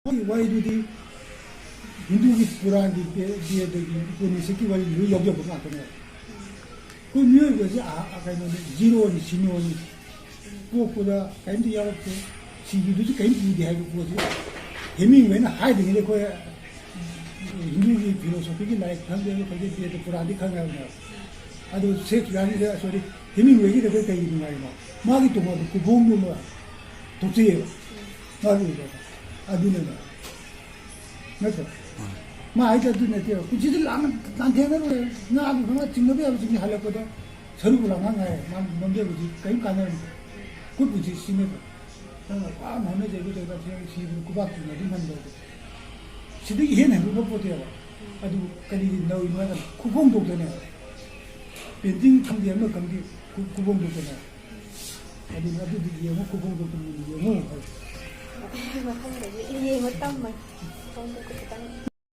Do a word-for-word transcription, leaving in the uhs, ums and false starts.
ꯃꯥꯒꯤ ꯋꯥꯔꯤꯗꯨꯗꯤ ꯍꯤꯟꯗꯨꯒꯤ ꯄꯨꯔꯥꯟꯒꯤ ꯕꯦ-, ꯕꯦꯗꯒꯤ ꯎꯄꯅꯤꯁꯠꯀꯤ ꯋꯥꯔꯤ ꯂꯣꯏ ꯌꯥꯎꯖꯕ ꯉꯥꯛꯇꯅꯦꯕ꯫ ꯑꯩꯈꯣꯏ ꯃꯤꯑꯣꯏꯕꯁꯦ ꯑ-, ꯑ-, ꯀꯩꯅꯣꯅꯤ, ꯖꯤꯔꯣꯅꯤ, ꯁꯤꯅꯣꯅꯤ꯫ ꯄꯣꯛꯄꯗ ꯀꯔꯤꯝꯇ ꯌꯥꯎꯔꯛꯇꯦ, ꯁꯤꯈꯤꯕꯗꯨꯁꯨ ꯀꯔꯤꯝ ꯎꯗꯦ ꯍꯥꯏꯕ ꯄꯣꯠꯁꯤ ꯍꯦꯃꯤꯡꯋꯦꯅ ꯍꯥꯏꯗ꯭ꯔꯤꯉꯩꯗ ꯑꯩꯈꯣꯏ ꯍꯤꯟꯗꯨꯒꯤ ꯐꯤꯂꯣꯁꯣꯐꯤꯒꯤ ꯂꯥꯏꯔꯤꯛ ꯈꯪꯗꯦ, ꯑꯩꯈꯣꯏꯒꯤ ꯕꯦꯗ ꯄꯨꯔꯥꯟꯗꯤ ꯈꯪꯉꯦ ꯍꯥꯏꯕꯅꯦꯕ꯫ ꯑꯗꯨ ꯁꯦꯛꯁꯄꯤꯌꯔꯒꯤꯗ, ꯁꯣꯔꯤ, ꯍꯦꯃꯤꯡꯋꯦꯒꯤꯗ ꯑꯩꯈꯣꯏ ꯀꯩꯒꯤ ꯅꯨꯡꯉꯥꯏꯔꯤꯅꯣ? ꯃꯥꯒꯤ ꯇꯣꯉꯥꯟꯕ ꯈꯨꯕꯣꯡꯗꯨ ꯑꯃ ꯊꯣꯛꯆꯩꯌꯦꯕ꯫ ꯃꯥꯒꯤ ꯑꯣꯏꯕ꯫ ꯑꯗꯨꯅꯦꯕ꯫ ꯅꯠꯇ꯭ꯔꯣ? ꯃꯥ ꯍꯥꯏꯁꯦ ꯑꯗꯨ ꯅꯠꯇꯦꯕ꯫ ꯄꯨꯟꯁꯤꯗ ꯂꯥꯟ-, ꯂꯥꯟꯊꯦꯡꯅꯔꯨꯔꯦ꯫ ꯉꯥꯒꯤ ꯐꯪꯉ ꯆꯤꯡꯅꯕ ꯌꯥꯕ ꯆꯤꯡꯅ ꯍꯜꯂꯛꯄꯗ ꯁꯔꯨꯛ ꯂꯥꯡꯉ ꯉꯥꯏꯔꯦ꯫ ꯃꯥ ꯅꯝꯖꯕꯗꯤ ꯀꯔꯤꯝ ꯀꯥꯟꯅꯔꯝꯗꯦ꯫ ꯑꯩꯈꯣꯏ ꯄꯨꯟꯁꯤ ꯁꯤꯅꯦꯕ꯫ ꯅꯪꯅ ꯋꯥꯅ ꯍꯣꯠꯅꯖꯔꯤꯕ ꯀꯩꯀꯥ ꯁꯤ ꯁꯤꯕꯗ ꯈꯨꯕꯥꯛ ꯆꯤꯡꯅ ꯑꯗꯨꯝ ꯍꯟꯕ꯫ ꯁꯤꯗꯒꯤ ꯍꯦꯟꯅ ꯍꯦꯟꯗꯣꯛꯄ ꯄꯣꯠꯇꯦꯕ꯫ ꯑꯗꯨ ꯀꯔꯤꯒꯤ ꯅꯧꯔꯤꯅꯣ ꯍꯥꯏ ꯀꯥꯟꯗ ꯈꯨꯐꯣꯡ ꯊꯣꯛꯇꯅꯦꯕ꯫ ꯄꯦꯟꯇꯤꯡ ꯈꯪꯗꯦ, ꯑꯃ ꯈꯪꯗꯦ, ꯈꯨ-, ꯈꯨꯐꯣꯡ ꯊꯣꯛꯇꯅꯦꯕ꯫ ꯑꯗꯨꯅ ꯑꯗꯨꯗꯤ ꯌꯦꯡꯉꯨ, ꯈꯨꯐꯣꯡ ꯊꯣꯛꯇꯅ ꯌꯦꯡꯉꯨ ꯍꯥꯏ꯫ ꯃꯊꯪꯗꯗꯤ ꯌꯦꯡꯕ ꯇꯝꯃꯒꯦ꯫ ꯈꯨꯐꯣꯡ ꯊꯣꯛꯄ ꯈꯤꯇꯪ